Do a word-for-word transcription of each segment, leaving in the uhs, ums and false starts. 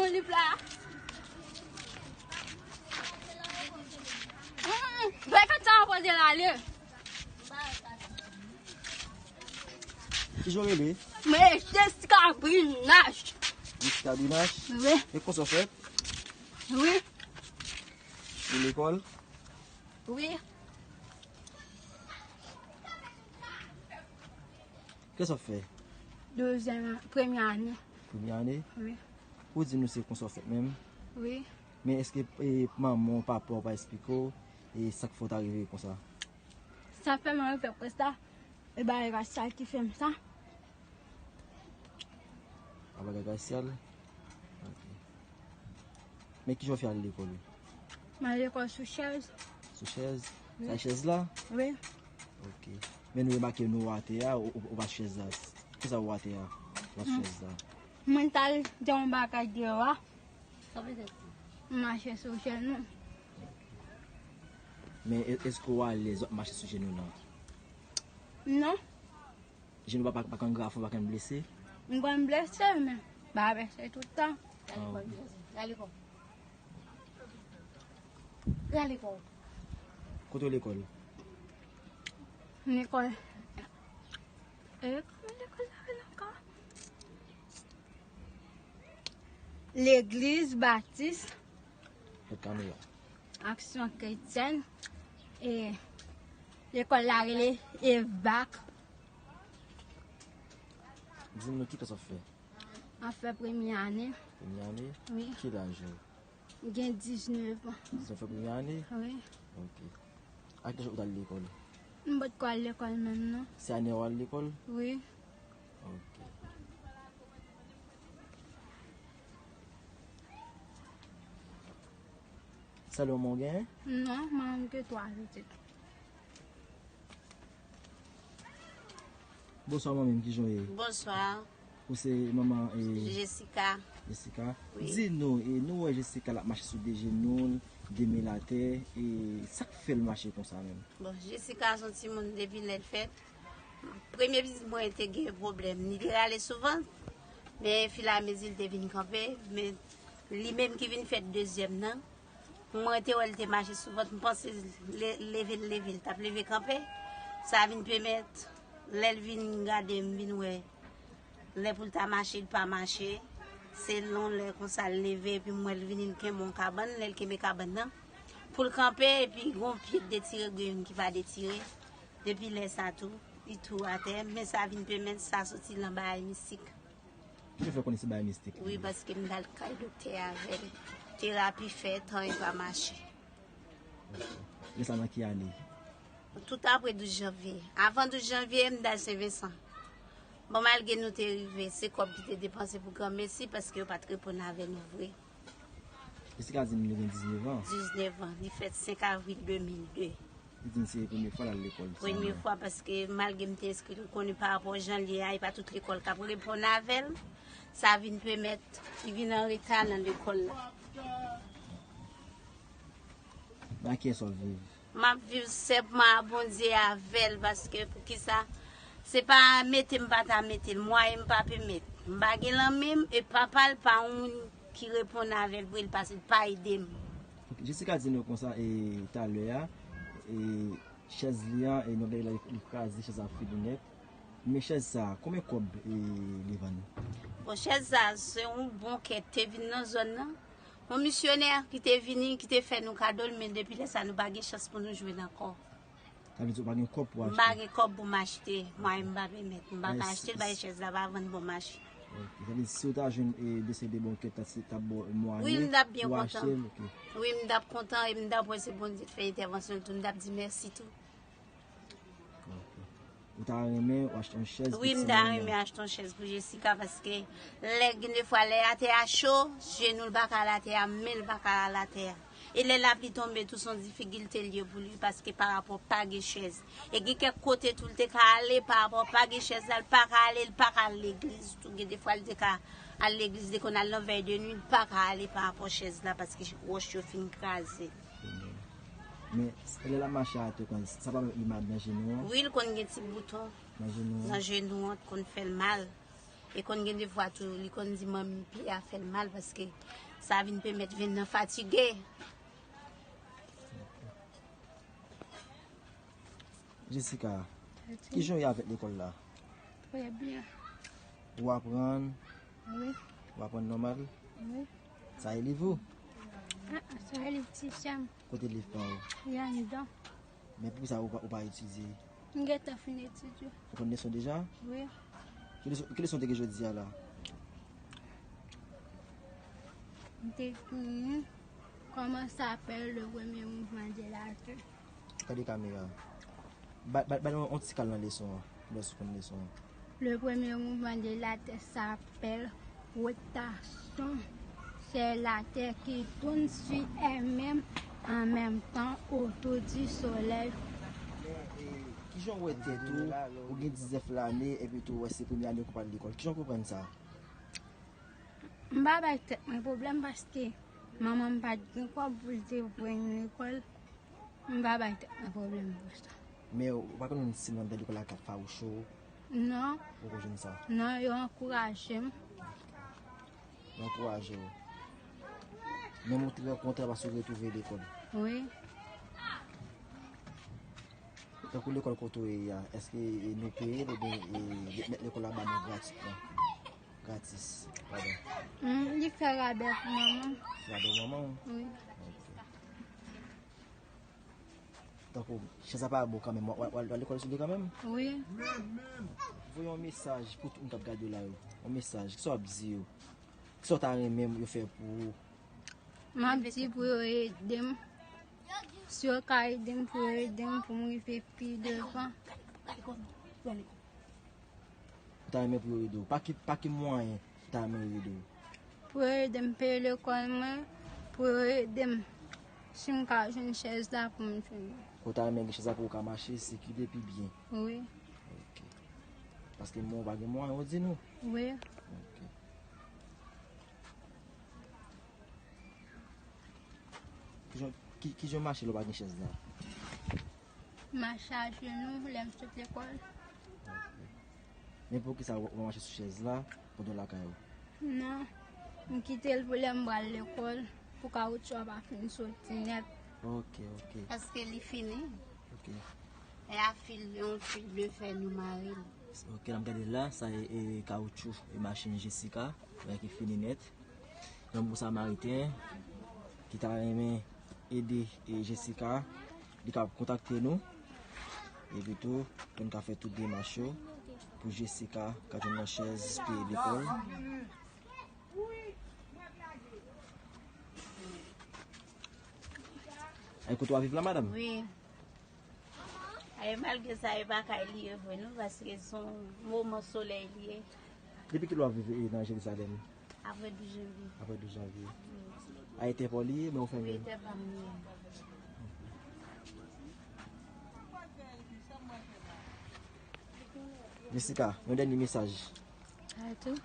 Yon lip la. Hmm, bay kat sa poze l ale. Kijan w rele? Mwen Jessica Brinache. Jessica Brinache? Wi. E konsa w fèt? Wi. Ou lekòl? Wi. Kisa w fè? Dezyèm, premye ane. Premye ane? Wi. Ou di nou se konsa w fèt menm? Wi. Men èske, e, manman w, papa w pa eksplike w, e, sa k fè w ta rive konsa? Sa fè mwen rive konsa, e bagay rasyal ki fè m sa. A bagay rasyal? Ok. Men kijan w fè al lekòl wi? Mwen al lekòl sou chèz. Sou chèz? Wi. Sa e chèz la? Wi. Ok. Men nou remake nou atè a, ou, ou, ou pa chèz la. Kisa ou atè a? Ou pa chèz la. Mwen t al di yon bagay deyò a. M mache sou jenou. Men e- èske w alèz w ap mache sou jenou nan? Non. Jenou pa, pa, pa konn grafe, pa konn blese? M konn blese, men pa blese tout tan. Ah, ok. Rale kò. Rale kò. Kote w lekòl? Lekòl. E, kòman lekòl sa rele ankò? Legliz Batis. Fèt Kamera. Aksyon Kretyèn. E, lekòl la rele EVBAC. Di m non, ki klas w ap fè? M ap fè premye ane. Premye ane? Wi. Ki laj ou? M gen diznèf an. Diznèf an, premye ane? Wi. Ok. A ki laj ou t al lekòl? M potko al lekòl menm non. Se ane a w al lekòl? Wi. Ok. Sèl manman w genyen? Non, manman m gen twa pitit. Bonswa manmi m, kijan w ye? Bonswa. Ou se manman e Jessica. Jessica. Wi. Di nou, e nou wè Jessica l ap mache sou de jenou l, de men l atè, e sa k fè l mache konsa menm? Bon, Jessica se yon timoun depi lè l fèt. Premye pitit mwen te gen pwoblèm, li te rale souvan, men filamezi l te vin kanpe, men li menm ki vin fèt dezyèm nan. Mwen te wè l te mache sou vant, m panse le- leve l leve, l t ap leve kanpe. Sa vin pèmèt, lè l vin gade m, vin wè, lè pou l ta mache, l pa mache. Se lon lè konsa l leve, epi m wè l vin, l kenbe yon kabann, lè l kenbe kabann nan, pou l kanpe, epi gon pye k detire, gen youn ki pa detire. Depi lè sa tou, li tou atè, men sa vin pèmèt sa soti lan bagay mistik. Kijan w fè konnen se bagay mistik li ye? Wi, paske m t al kay doktè avè l. Terapi fèt, anyen pa mache. Ok. Lè sa nan ki ane? Tout apre douz janvye. Avan douz janvye, m t al Sen Vensan. Bon, malgre nou te rive, se kòb ki te depanse pou granmesi, paske yo pa t reponn avè nou vre. Jessica di m li gen diznèf an. Diznèf an. Li fèt senk avril de mil de. Li di m se premye fwa l al lekòl. Premye fwa, paske malgre m te enskri l, ou konnen pa rapò jan l ye a, e pa tout lekòl k ap reponn avè l. Sa vin pèmèt li vin an reta nan lekòl la. Nan kiyès w ap viv? M ap viv senpman a Bondye avè l, paske poukisa? Se pa mete m pa ta mete l, mwayen m pa pèmèt. M pa gen lanmen m, e papa l pa yon moun ki reponn avè l pou l pase, l pa ede m. Ok, Jessica di nou konsa, e, talè a, e, chèz li an, e, nou gade la, li kraze, chèz la fri li nèt. Men chèz sa, konbyen kòb, e, li vann? Bon, chèz sa, se yon bon kèk te vin nan zòn nan. Yon misyonè ki te vini, ki te fè nou kado l, men depi lè sa, nou pa gen chans pou nou jwenn ankò. Sa vle di ou pa gen kòb pou achte? M pa gen kòb pou m achte. Mwayen m pa pèmèt. M pa ka achte l, paske chèz la pa vann bon mache. Ok. Sa vle di si w ta jwenn, e, de se de bon kèk, ta, ta ba w mwayen pou achte l, ok. Wi, m t ap byen kontan. Wi, m t ap kontan e m t ap wè se Bondye k fè entèvansyon l tou, m t ap di mèsi tou. Ok. Ou ta renmen ou achte yon chèz pou timoun nan? Wi, m ta renmen achte yon chèz pou Jessica, paske lè, gen de fwa, lè atè a cho, jenou l pa ka al atè a, men l pa ka al atè a. E lè lapli tonbe tou, se yon difikilte l ye pou li, paske pa rapò pa gen chèz. E gen kèk kote tou l te ka ale, pa rapò pa gen chèz la, l pa ka ale, l pa ka al legliz tou. Gen de fwa l te ka al legliz, li te konn al nan vèy de nwi, l pa ka ale pa rapò chèz la, paske wòch yo fin kraze. Men lè l ap mache atè konsa, sa pa mete li mal nan jenou an? Wi, l konn gen ti bouton nan jenou an, t konn fè l mal. E konn gen de fwa tou, li konn di manmi pye a fè l mal paske sa vin pèmèt venn nan fatige. Jessica, kijan w ye avèk lekòl la? Trè byen. Ou aprann? Wi, Ou aprann nòmal? wi. Sa e liv ou? Ah, sa e liv ti sè m. Kote liv pa ou? Li anndan. Men poukisa ou pa, ou pa etidye? M gentan fin etidye. Ou konn leson deja? Wi. Ki leson, ki leson te gen jodi a la? M te ekri comment s'appelle le premier mouvement de la Terre. Gade kamera. Ba, ba, ba nou yon ti kal nan leson an. Lè sou konn leson an. Le premier mouvement de la Terre s'appelle rotation. C'est la Terre qui tourne sur elle-même en même temps autour du Soleil. Men, e, kijan w wè tèt ou? Ou gen diznèf lane, epi tou w wè se premye ane w pral lekòl. Kijan w konprann sa? M pa bay tèt mwen pwoblèm paske manman m pa t gen kòb pou l te voye m lekòl. M pa bay tèt mwen pwoblèm pou sa. Men ou pa konn si nan lekòl la k ap fawouche w? Non, Ou poko jwenn sa? non, yo ankouraje m. Yo ankouraje w. Menm ou trè kontan paske w retwouve lekòl. Wi, Tankou lekòl kote w ye a, èske e, nou peye l oubyen e, mèt lekòl la ba nou gratitman? Gratis, padon. mm, li fè rabè pou manman. Gade manman w. Wi. Tankou, chèz la pa ba w kanmenm, w al lekòl sou li kanmenm? Wi. Voye yon mesaj pou tout moun k ap gade w la yo. Yon mesaj, kisa w ap di yo? Kisa w ta renmen yo fè pou ou? M ap di pou yo ede m. Si yo ka ede m, pou yo ede m, pou m rive pi devan. Ou ta renmen pou yo ede w? Pa ki, pa ki mwayen ou ta renmen yo ede w? Pou yo ede m peye lekòl mwen, pou yo ede m. Si m ka jwenn chèz la pou m jwenn. Ou ta renmen gen chèz la pou ou ka mache, sikile pi byen. Wi, Ok. Paske mwen ou pa gen mwayen, ou di nou. wi. Ok. Kijan, ki, kijan w mache lè w pa gen chèz la? Mache ajenou lè m sot lekòl. Men poukisa w w mache sou chèz la pandan w lakay ou? Non, m kite l pou lè m pral lekòl, pou kawotchou a pa fin soti nèt. Ok, ok, Paske li fini. Ok. E a fil, yon fil de fè nou mare l. Ok, n ap gade la, sa e, e kawotchou e machin Jessica, wè ki fini nèt. Yon bon samariten ki ta renmen ede e Jessica, li ka kontakte nou. Epi tou, pou n ka fè tout demach yo pou Jessica ka jwenn yon chèz peye lekòl. Ay, kote w ap viv la, madanm? Wi. Ay, malgre sa, e pa kay li ye vre, non, paske se yon moman solèy li ye. Depi kilè w ap viv e, nan Jerizalèm? Apre douz janvye. Apre douz janvye. A Entèpòl li ye, men ou fèmen l. Tè pa m li ye. Jessica, yon dènye mesaj. Sa tou.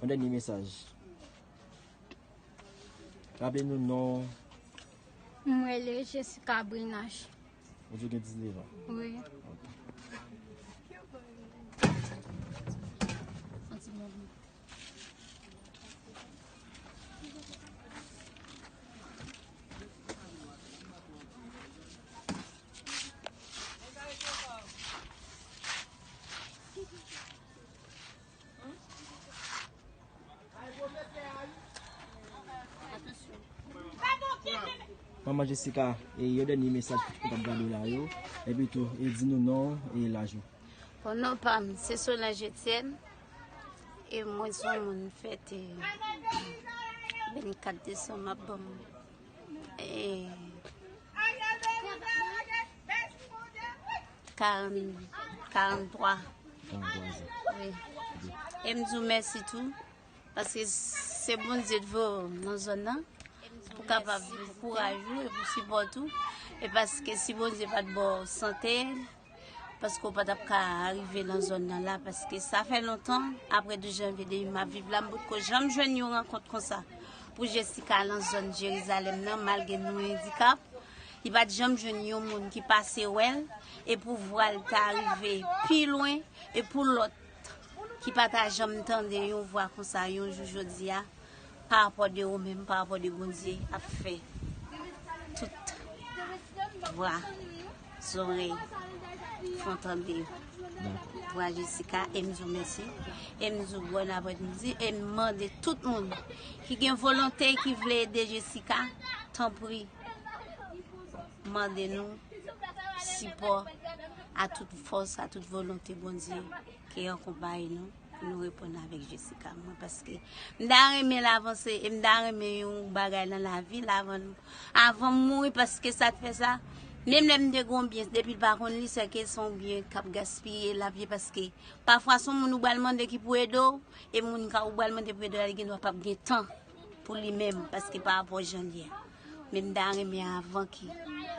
Yon dènye mesaj. Raple nou non. M rele Jessica Brinache. Ou di w gen diznèf an. Wi. Manman Jessica, e yon dènye mesaj pou tout moun k ap gade w la yo. Epi tou, e di nou non w e laj ou. Bon, non pa m, se Solange Etienne. E mwen se yon moun fèt e vennkat desanm ap ban m. E karant, karanntwa. Karanntwa zan. Wi. E m di w mèsi tou. Paske se Bondye t voye w nan zòn nan. Pou kapab kouraj ou e pou sipòt ou. E paske si Bondye pa t ba w sante, paske w pa t ap ka rive nan zòn nan la. Paske sa fè lontan, apre douz janvye depi m ap viv la, m potko janm jwenn yon rankont konsa. Pou Jessica lan zòn Jerizalèm nan, malgre nou endikap, li pa t janm jwenn yon moun ki pase wè l, e pou vwa l ta rive pi lwen, e pou lòt ki pa ta janm tande yon vwa konsa yon jou jodi a, pa rapò de ou menm, pa rapò de Bondye ap fè tout vwa, zòrèy fè w tande yo. Vwa Jessica, e m di w mèsi, e m di w bon aprèmidi, e m mande tout moun ki gen volonte, ki vle ede Jessica, tanpri, mande nou sipò a tout fòs, a tout volonte Bondye ki akonpaye nou pou nou reponn avèk Jessica mwen, paske m ta renmen l avanse e m ta renmen yon bagay nan lavi l avan nou, avan m mouri, paske sa k fè sa, menm lè m te gen yon byen, depi l pa konn li, sèke se yon byen k ap gaspiye l ap ye, paske pafwa se yon moun ou pral mande ki pou ede w, e moun ka ou pral mande pou ede w la, li gen dwa p ap gen tan pou li menm, paske pa rapò jan l ye a. Men m ta renmen avan ki,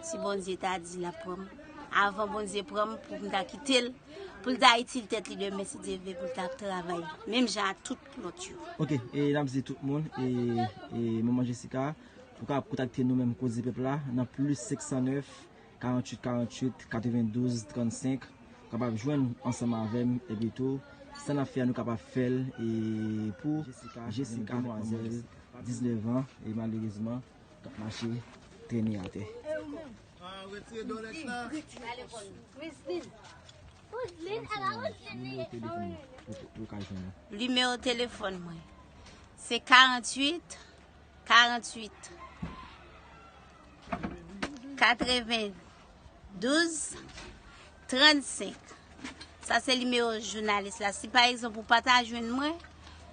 si Bondye ta di l ap pran m, avan Bondye pran m pou m ta kite l, pou l ta itil tèt li demen, si Dye vle, pou l ta travay menm jan ak tout lòt yo. Ok, e n ap di tout moun, e, e manman Jessica, ou ka kontakte nou menm Koze Pèp la nan plis senk san nèf, karanntuit karanntuit, katrevendouz trannsenk, kapab jwenn ansanm avè m, epi tou, sa n ap fè a, nou kapab fè l, e pou Jessica, Jessica, demwazèl diznèf an, e malerezman, k ap mache trennen atè. Nimewo telefòn mwen, pou, pou, pou w ka jwenn mwen. Nimewo telefòn mwen, se karanntuit, karanntuit, katrevendouz, trannsenk. Sa se nimewo jounalis la. Si pa egzanp ou pa ta jwenn mwen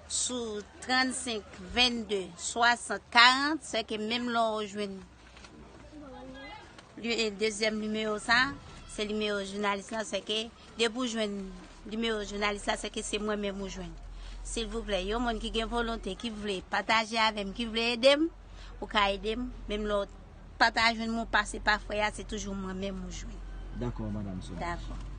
sou trannsenk, vennde, swasant, karant, sèke menm lè w jwenn li, e, dezyèm nimewo sa, se nimewo jounalis la, sèke depi w jwenn nimewo jounalis la, sèke se mwen menm ou jwenn. Silvouplè, yon moun ki gen volonte, ki vle pataje avè m, ki vle ede m, ou ka ede m. Menm lè w pa ta jwenn mwen, ou pase pa frè a, se toujou mwen menm ou jwenn. Dakò, madanm Solange. Dakò.